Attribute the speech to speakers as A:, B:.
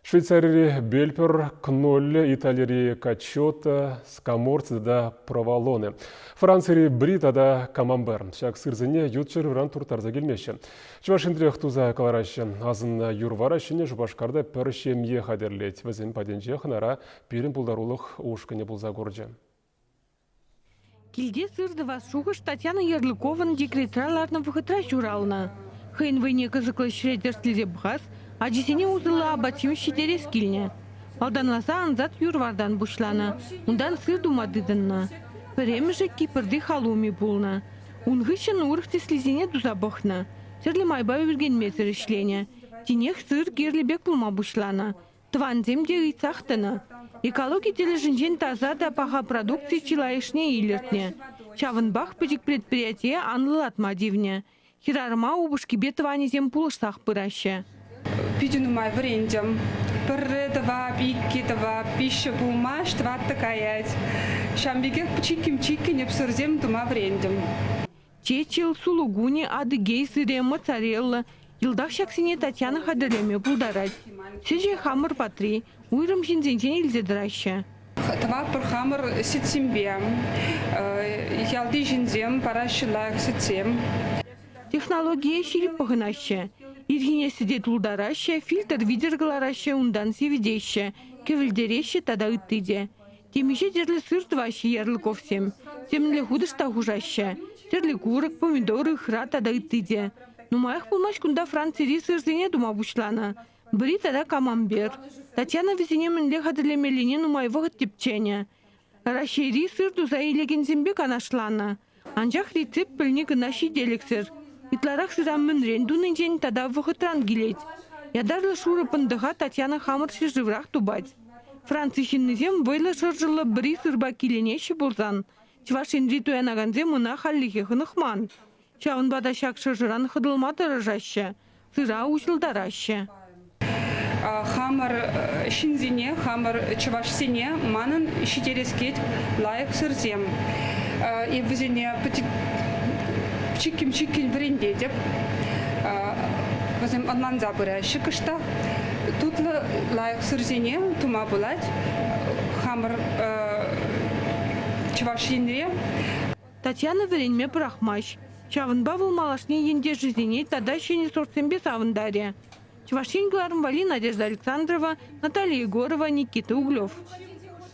A: Швейцарири Бельпер, Кнолле, Италири Качота, Скаморци тата Проволоне, Францири Бри тата Камамбер. Ҫак сырсене ют ҫӗршывран турттарса килмеҫҫӗ. Чӑваш Енрех туса кӑлараҫҫӗ. Асӑннӑ юр-вара Ҫӗнӗ Шупашкарта пӗр ҫемье хатӗрлет. Вӗсен патӗнче хӑнара пирӗн пултарулӑх ушкӑнӗ пулса курчӗ.
B: Килте сыр тӑвас шухӑш Татьяна Ярлыковӑн декретра ларнӑ вӑхӑтра ҫуралнӑ. Хӑйӗн вӑйне кӑсӑклӑ ӗҫре тӗрӗслесе пӑхас, ачисене усӑллӑ апат-ҫимӗҫ ҫитерес килнӗ. Малтанласа ансат юр-вартан пуҫланӑ, унтан сыр тума тытӑннӑ. Пӗрремӗшӗ Кипрти халуми пулнӑ. Ун хыҫҫӑн урӑх тӗслисене туса пӑхнӑ, тӗрлӗ майпа ӳркенмесӗр ӗҫленӗ. Тинех сыр кирлӗ пек пулма пуҫланӑ. Тӑвансем те ыйтсах тӑнӑ. Экологи тӗлӗшӗнчен таса та паха продукци чылайӑшне илӗртнӗ. Ҫавӑнпах пӗчӗк предприятие анлӑлатма тивнӗ. Хӗрарӑма упӑшкипе тӑванӗсем пулӑшсах пыраҫҫӗ.
C: Питӗ нумай вӗрентӗм. Пӗрре тӑвап, иккӗ тӑвап, виҫҫӗ пулмасть, тӑваттӑ каять. Ҫавӑн пекех чиккӗм-чиккӗн ӗпсӗрсем тума вӗрентӗм.
B: Чечил, сулугуни, адыгей сырӗ, моцарелла йӑлтах ҫаксене Татьяна хатӗрлеме пултарать. Сӗчӗ хамӑр патри, уйрӑм ҫынсенчен илсе тӑраҫҫӗ.
C: Тӑватпӑр хамӑр сӗтсемпе. Ялти ҫынсем параҫҫӗ лайӑх сӗтсем.
B: Технологие ҫирӗп пӑхӑнаҫҫӗ. Ирхине сӗте тултараҫҫӗ, фильтр витӗр кӑлараҫҫӗ, унтан сивӗтеҫҫӗ, кӗвӗлтереҫҫӗ тата ытти те. Темиҫе тӗрлӗ сыр тӑваҫҫӗ Ярлыковсем. Темӗнле хутӑш та хушаҫҫӗ. Тӗрлӗ курӑк, помидор, ыхра тата ытти те. Нумаях пулмасть кунта Францири сырсене тума пуҫланӑ. Бри тата камамбер. Татьяна вӗсене мӗнле хатӗрлемеллине нумай вӑхӑт тӗпченӗ. Раҫҫейри сыр туса илекенсемпе канашланӑ. Анчах рецепт пӗлни кӑна ҫителӗксӗр. Ытларах сыра мӗнрен тунинчен тата вӑхӑтран килет. Ятарлӑ шурӑ пӑнтӑха Татьяна хамӑр ҫӗршыврах тупать. Франци ҫыннисем вӑйлӑ шӑршӑллӑ бри сырпа киленеҫҫӗ пулсан, Чӑваш Енри туянакансем ӑна хальлӗхе хӑнӑхман. Ҫавӑнпа та ҫак шӑршӑран хӑтӑлма тӑрӑшаҫҫӗ, сыра уҫӑлтараҫҫӗ.
C: Хамӑр ҫынсене, хамӑр чӑвашсене манӑн ҫитерес килет лайӑх сырсем. Эп вӗсене чиккӗм-чиккӗн вӗрентетӗп. Вӗсем ӑнланса пыраҫҫӗ кӑштах. Тутлӑ лайӑх сырсене тума пулать хамӑр Чӑваш Енре.
B: Татьяна вӗренме пӑрахмасть. Ҫавӑнпа вӑл малашне ентешӗсене тата ҫӗнӗ сортсемпе савӑнтарӗ. Чӑваш Ен кӑларӑм валли Надежда Александрова, Наталья Егорова, Никита Углев.